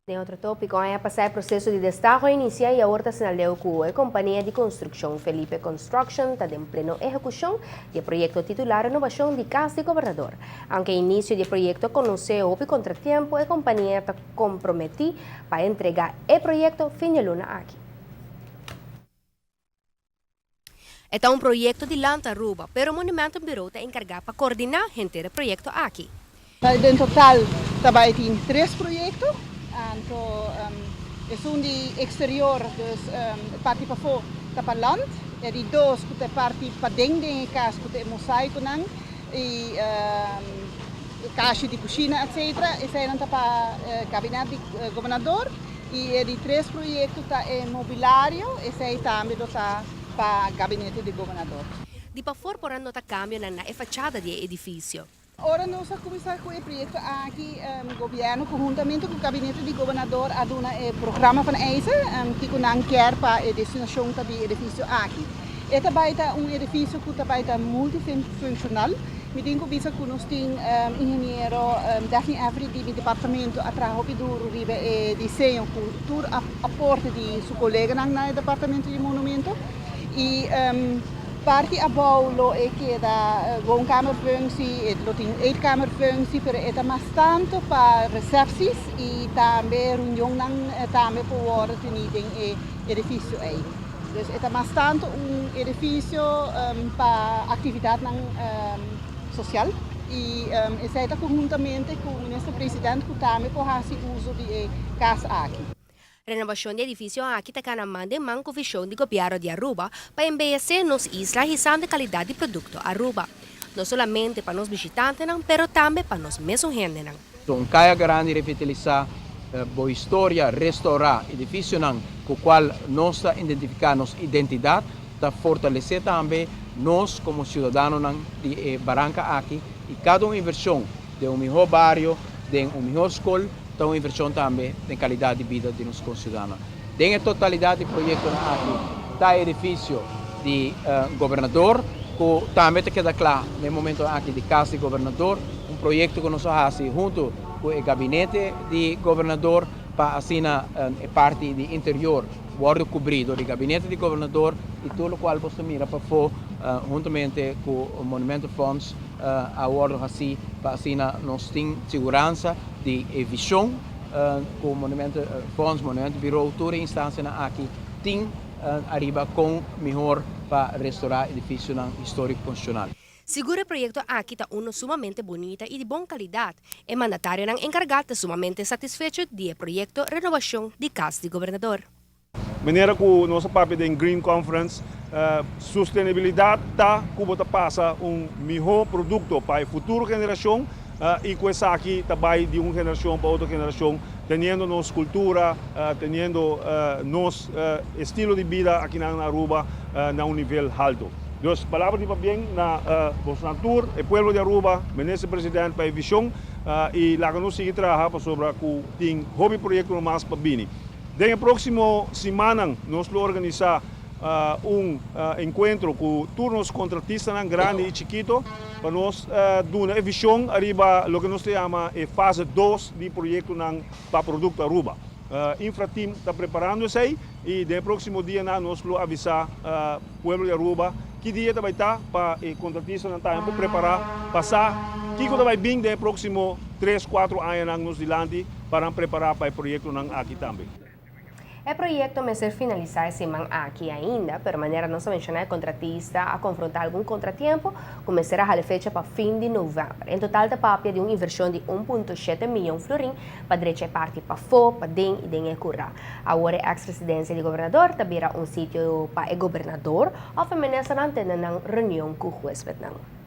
Den otro tópiko, aña pasá e proseso di destaho a inisiá i awor ta sinaleu ku e kompania di konstrukshon Felipe Construction ta den pleno ehekushon di e proyekto titulá Renobashon di Kas di Gobernador. Aunke e inisio di e proyekto a konosé hopi kontratiempo, e kompania ta komprometí pa entregá e proyekto fin di e luna aki. E ta un proyekto di Land Aruba, pero Monumentenbureau ta enkargá pa koordiná henter e proyekto aki. Den total ta bai tin tres proyekto, anto esun di eksterior, dus e parti pafó ta pa Land, e di dos ku ta e parti paden den e kas ku ta e mosaikonan i kashi di kushina etcetera, eseinan ta pa kabinet di gobernador. I e di tres proyekto ta e mobilario, esei tambe lo ta pa gabinete di gobernador. Di pafor por a nota kambionan na e fachada di e edifisio. Ora nos a kuminsá ku e proyekto aki, gobièrnu konhuntamente ku gabinete di gobernador a duna e programa van eisen kiko nan kier pa e destinashon ta di e edifisio aki. E ta bai ta un edifisio ku ta bai ta multifunshonal. Mi tin ku bisa ku nos tin ingeniero Daphne Avery di mi departamento a traha hopi duru riba e diseño ku tur aporte di su koleganan na e departamento di monumento. I parti abou lo e keda woonkamerfunctie, e lo tin eetkamerfunctie, pero e ta mas tantu pa recepties i tambe reunionnan tambe por wòrdu tení den e edifisio ei. Dus e ta mas tantu un edifisio pa aktividatnan sosial i esei ta konhuntamente ku Minister President ku tambe por hasi uso di e kas aki. Renobashon di edifisio aki ta kana man den man ku vishon di Gobièrnu di Aruba pa embeyesé nos isla hisando e kalidat di produkto Aruba, no solamente pa nos bishitantenan pero tambe pa nos mesun hendenan. Un kaya grandi revitalisá bo historia, restourá edifisionan ku kual nos ta identifiká nos identidat, ta fortalesé tambe nos komo siudadanonan di e baranka aki i kada un invershon den un mihó bario, den un mihó skol ta un invershon tambe den kalidat di bida di nos konsiudadanonan. Den e totalidat di proyektonan aki ta e edifisio di gobernador ku tambe ta keda kla na e momentonan aki di kas di gobernador, un proyekto ku nos a hasi huntu ku e gabinete di gobernador pa asina e parti di interior wòrdu kubrí dor di gabinete di gobernador i tur lokual bo ta mira pafó huntamente ku Monumentenfonds a wòrdu hasí pa asina nos tin siguransa di e vishon ku Monumentenfonds, Monumentenbureau, tur e instansianan aki tin ariba kon mihor pa restorá edifisionan históriko konstitushonal. Sigur e proyekto aki ta uno sumamente bunita i di bon kalidat. E mandatarionan enkargá ta sumamente satisfecho di e proyekto renobashon di Kas di Gobernador. Manera ku nos a papia den Green Conference, sustenibilidat ta ku bo ta pasa un mihó produkto pa e futuro generashon i ku esaki ta bai di un generashon pa otro generashon teniendo nos kultura, teniendo nos estilo di bida akinan na Aruba na un nivel halto. Dus palabra di pabien na bosnan tur, e pueblo di Aruba, Minister President pa e vision i laga nos sigui traha pasobra ku tin hopi proyektonan mas pa bini. Den e próksimo simannan nos lo organisá un enkuentro ku tur nos kontratistanan grandi i chikito pa nos duna e vishon ariba loke nos ta yama e fase dos di proyektonan pa Produkto Aruba. Infrateam ta preparando esei i den e próksimo dianan nos lo avisá pueblo di Aruba ki dia ta bai ta pa e kontratistanan tambe por prepará pa sa kiko ta bai bin den e próksimo tres, kuatro añanan nos dilanti. pa nan prepará pa e proyektonan aki tambe. E proyekto mester finalisá e siman aki ainda, pero manera nos a menshoná e kontratista a konfrontá algun kontratiempo ku mester a hala fecha pa fin di novèmber. En total ta papia di un invershon di un punto shete miyon florin pa drecha e parti pafó, paden i den e kurá. Awor e eks residensia di gobernador ta bira un sitio pa e gobernador òf e ministernan tene nan reunion ku huespednan.